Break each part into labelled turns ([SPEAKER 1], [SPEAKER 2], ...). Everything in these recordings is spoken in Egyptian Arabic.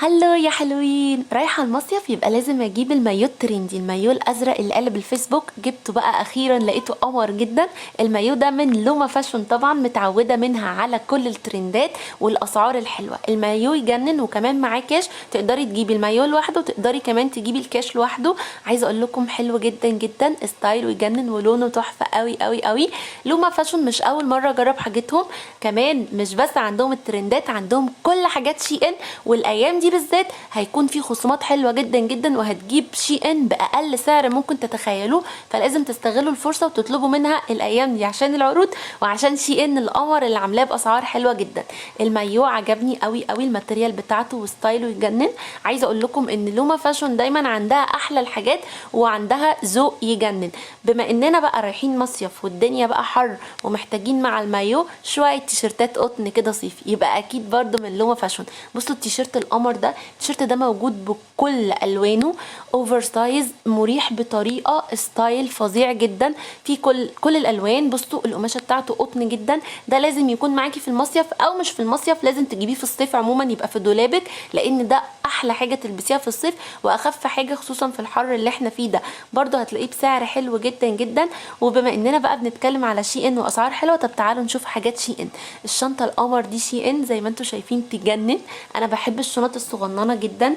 [SPEAKER 1] hello يا حلوين، رايحة المصيف يبقى لازم اجيب المايو ال trendy، المايو الازرق اللي قلب الفيسبوك. جبته بقى اخيرا، لقيته قمر جدا. المايو ده من لوما فاشون، طبعا متعودة منها على كل الترندات والاسعار الحلوة. المايو يجنن، وكمان معاه كاش، تقدري تجيبي المايو لوحده وتقدري كمان تجيبي الكاش لوحده. عايزة اقول لكم حلو جدا جدا، style ويجنن ولونه تحفة قوي قوي قوي. لوما فاشون مش اول مرة اجرب حاجتهم، كمان مش بس عندهم الترندات، عندهم كل حاجات شي ان، والايام دي بالذات هيكون في خصومات حلوة جدا جدا، وهتجيب شي ان باقل سعر ممكن تتخيلوه. فلازم تستغلوا الفرصة وتطلبوا منها الايام دي عشان العروض وعشان شي ان القمر اللي عاملاه باسعار حلوة جدا. المايو عجبني قوي قوي، ال material بتاعته و style ه يجنن. عايزه اقول لكم ان لوما فاشون دايما عندها احلى الحاجات وعندها ذوق يجنن. بما اننا بقى رايحين مصيف والدنيا بقى حر ومحتاجين مع المايو شوية تيشرتات قطن كده صيفي، يبقى اكيد برده من لوما فاشون. بصوا التيشيرت القمر ده، التيشيرت ده موجود بكل الوانه، oversize، مريح بطريقة style فظيع جدا، في كل الالوان. بصوا القماشه بتاعته قطن جدا، ده لازم يكون معاكي في المصيف او مش في المصيف، لازم تجيبيه في الصيف عموما، يبقى في دولابك، لان ده احلى حاجة تلبسيها في الصيف واخف حاجة خصوصا في الحر اللي احنا فيه ده. برضو هتلاقيه بسعر حلو جدا جدا. وبما اننا بقى بنتكلم على شي ان واسعار حلوة، طب تعالوا نشوف حاجات شي ان. الشنطة القمر دي شي ان زي ما انتم شايفين تجنن. انا بحب الشنط الصغننه جدا،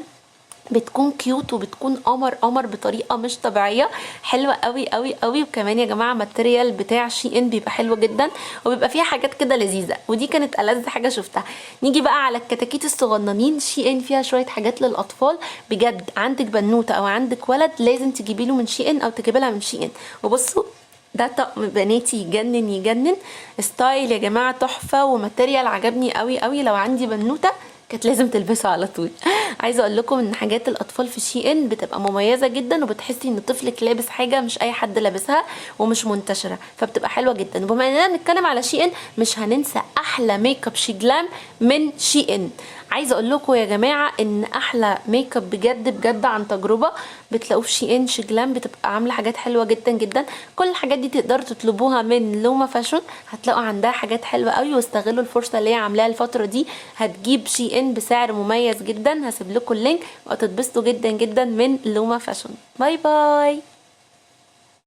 [SPEAKER 1] بتكون cute وبتكون قمر قمر بطريقة مش طبيعية، حلوة قوي قوي قوي. وكمان يا جماعة material بتاع شي ان بيبقى حلو جدا وبيبقى فيها حاجات كده لذيذة، ودي كانت ألذ حاجة شفتها. نيجي بقى على الكتاكيت الصغننين، شي ان فيها شوية حاجات للاطفال. بجد عندك بنوته او عندك ولد لازم تجيبي له من شي ان او تجيبي لها من شي ان. وبصوا ده طقم بناتي يجنن يجنن، style يا جماعة تحفة و material عجبني قوي قوي. لو عندي بنوته كانت لازم تلبسه على طول. عايزه اقول لكم ان حاجات الاطفال في شي ان بتبقى مميزة جدا، وبتحسي ان طفلك لابس حاجة مش اي حد لابسها ومش منتشرة، فبتبقى حلوة جدا. وبما اننا بنتكلم على شي ان، مش هننسى احلى ميك اب شي جلام من شي ان. عايزه اقول لكم يا جماعة ان احلى ميك اب بجد بجد عن تجربه بتلاقوه في شي ان. شي جلام بتبقى عامله حاجات حلوة جدا جدا. كل الحاجات دي تقدروا تطلبوها من لوما فاشون، هتلاقوا عندها حاجات حلوة قوي. واستغلوا الفرصة اللي هي عاملاها الفترة دي، هتجيب شي ان بسعر مميز جدا. هسيب لكم ال link وهتتبسطوا جدا جدا من لوما فاشون. bye bye.